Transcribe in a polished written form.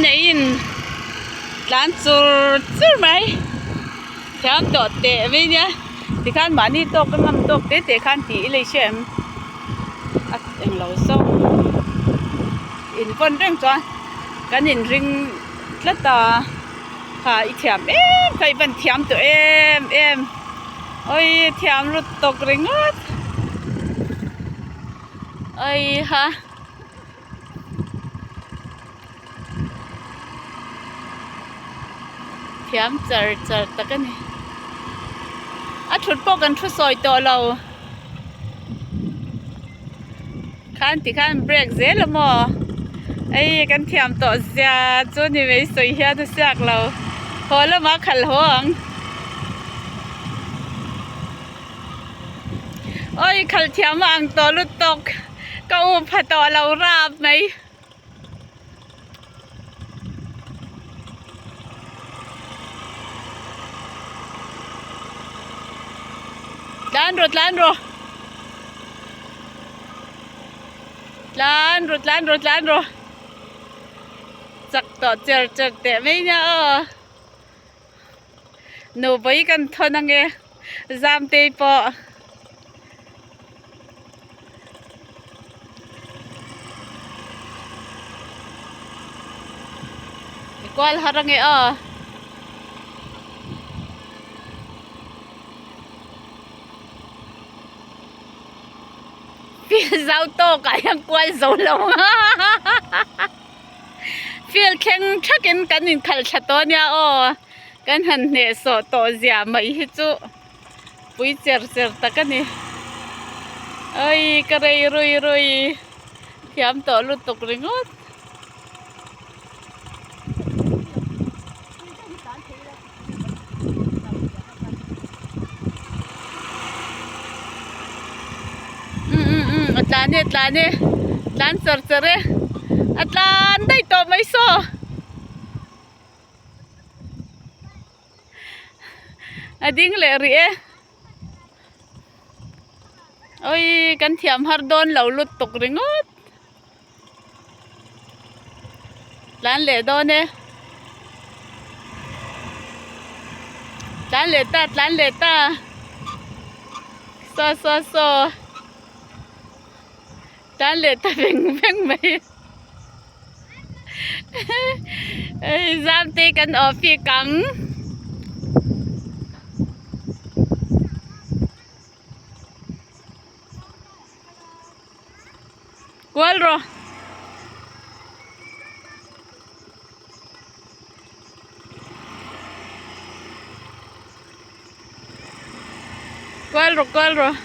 neiin tlan chur chur mai thiam tawh teh mai nia tikhan mahni tawk a ngam tawk te te khan tih i lei hria em a englo zawk in vawn reng chuan kan inring tlat a kha i thiam em kha i van thiam tawh em em awii thiam lut tawk ringawt awii ha. Thiam char char tak a ni. A thut pawh kan thu sawi tawh lo. Khan ti khan break zel a maw? Hei kan thiam tawh zia chu ni mai sawi hian a siak lo. Haw lamah khalh haw ang. Awi khalh thiam a ang tawh lutuk. Ka u pha tawh lo rap mai. Tlan rawh tlan rawh. Tlan rawh tlan rawh tlan rawh. Chak tawh cher cher teh mai nia aw. Nubawi kan thawn ange Zamtei pawh. Kual har ange aw. Field zau tawk ah hian kual zo lo Field thleng thakin kan inkhalh thla tawh ania aw. Kan han hnehsawh tawh zia mai hi chu pui cher cher tak a ni. Awii ka rei rui rui thiam tawh lutuk ringawt. Um um um a tlan e a tlan e tlan char char e a tlan daih tawh mai saw. A ding leh rih e awii kan thiam har dawn lo lut tuk ringawt tlan leh dawn e tlan leh ta tlan leh ta saw saw saw tlan leh ta veng veng mai. Hei Zamte kan office ang. Kual rawh. Kual rawh kual rawh.